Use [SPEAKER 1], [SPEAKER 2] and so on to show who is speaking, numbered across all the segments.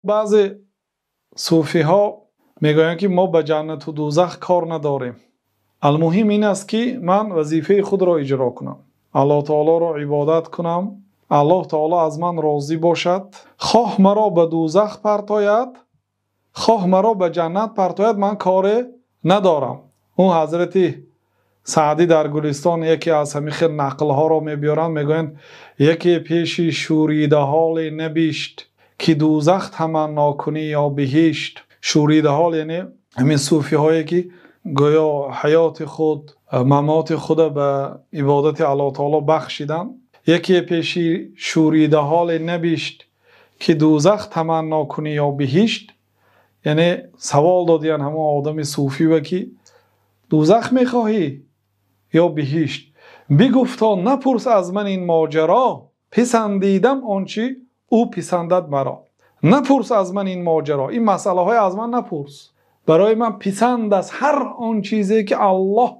[SPEAKER 1] Баъзе сӯфиҳо мегӯянд, ки мо ба ҷаннат ва дӯзах кор надорем. Алмуҳим ин аст, ки ман вазифаи худро иҷро кунам, Аллоҳи таъолоро ибодат кунам, Аллоҳи таъоло аз ман розӣ бошад. Хоҳ маро ба дӯзах партояд, хоҳ маро ба ҷаннат партояд, ман коре надорам. Он Ҳазрати Саъдӣ дар Гулистон яке аз ҳамин хайр нақлҳоро меоваранд, мегӯянд: яке пеши шӯридаҳол набошад, ки дӯзах тамано кунӣ ё биҳишт. Шӯридаҳол яъне ҳамин сӯфиҳое, ки гӯё ҳаёти худ, мамоти худро ба ибодати Аллоҳи таъоло бахшиданд. Яке пеши шӯридаҳол набошад, ки дӯзах тамано кунӣ ё биҳишт. Яъне савол доданд ҳамон одами сӯфӣ, ки дӯзах мехоҳӣ ё биҳишт? Бигуфт: напурс аз ман ин моҷаро, писандидам он чи ӯ писандад маро. Напурс аз ман ин моҷаро, ин масъалаҳоро аз ман напурс. Барои ман писанд аст ҳар он чизе ки Аллоҳ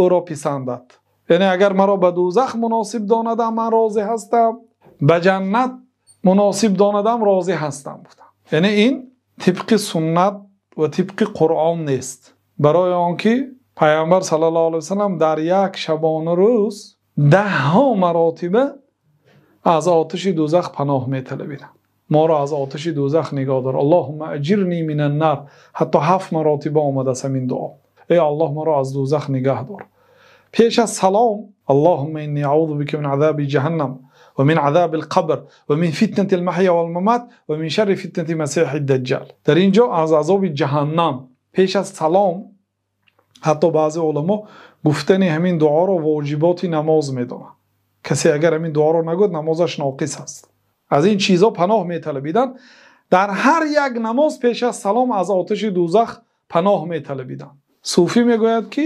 [SPEAKER 1] ӯро писандад. Яъне агар маро ба дӯзах муносиб донад, ман розӣ ҳастам, ба ҷаннат муносиб донад, розӣ ҳастам. Яъне ин тибқи суннат ва тибқи Қуръон нест. Барои он ки Паёмбар саллаллоҳу алайҳи васаллам дар як шабонарӯз даҳҳо маротиба аз оташи дӯзах паноҳ металабиданд. Моро аз оташи дӯзах нигоҳ дор. Аллоҳумма аҷирнӣ минан-нор. Ҳатто 7 маротиба омадааст ҳамин дуо. Эй Аллоҳ, маро аз дӯзах нигоҳ дор. Пеш аз салом: Аллоҳумма иннӣ аъӯзу бика мин азоби ҷаҳаннам ва мин азобил-қабр ва мин фитнатил-маҳё вал-мамот ва мин шарри фитнатил-масеҳид-даҷҷол. Дар инҷо аз азоби ҷаҳаннам пеш аз салом, ҳатто баъзе уламо гуфтани ҳамин дуоро воҷиботи намоз медонанд. Касе агар ҳамин дуоро нагӯяд, намозаш ноқис аст. Аз ин чизҳо паноҳ металабиданд. Дар ҳар як намоз пеш аз салом аз оташи дӯзах паноҳ металабиданд. Сӯфӣ мегӯяд, ки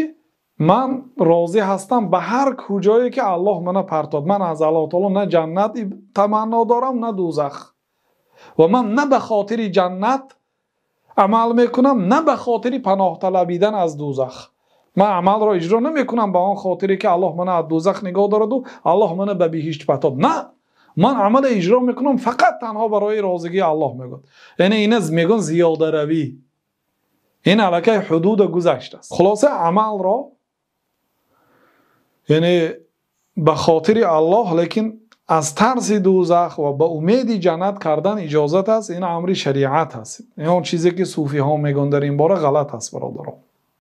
[SPEAKER 1] ман розӣ ҳастам ба ҳар куҷое ки Аллоҳ маро партод. Ман аз Аллоҳи таъоло на ҷаннат тамано дорам, на дӯзах. Ва ман на ба хотири ҷаннат амал мекунам, на ба хотири паноҳ талабидан аз дӯзах. Ман амалро иҷро намекунам ба он хотире ки Аллоҳ маро аз дӯзах нигоҳ дорад ва Аллоҳ маро ба биҳишт партод. На! Ман амалро иҷро мекунам фақат танҳо барои розигии Аллоҳ, мегӯяд. Яъне инро мегӯянд зиёдаравӣ. Ин алакай ҳудуд гузаштааст. Хулоса амалро яъне ба хотири Аллоҳ, лекин аз тарси дӯзах ва ба умеди ҷаннат кардан иҷозат аст. Ин амри шариат аст. Ин он чизе ки сӯфиҳо мегӯянд дар ин бора ғалат аст, бародарон.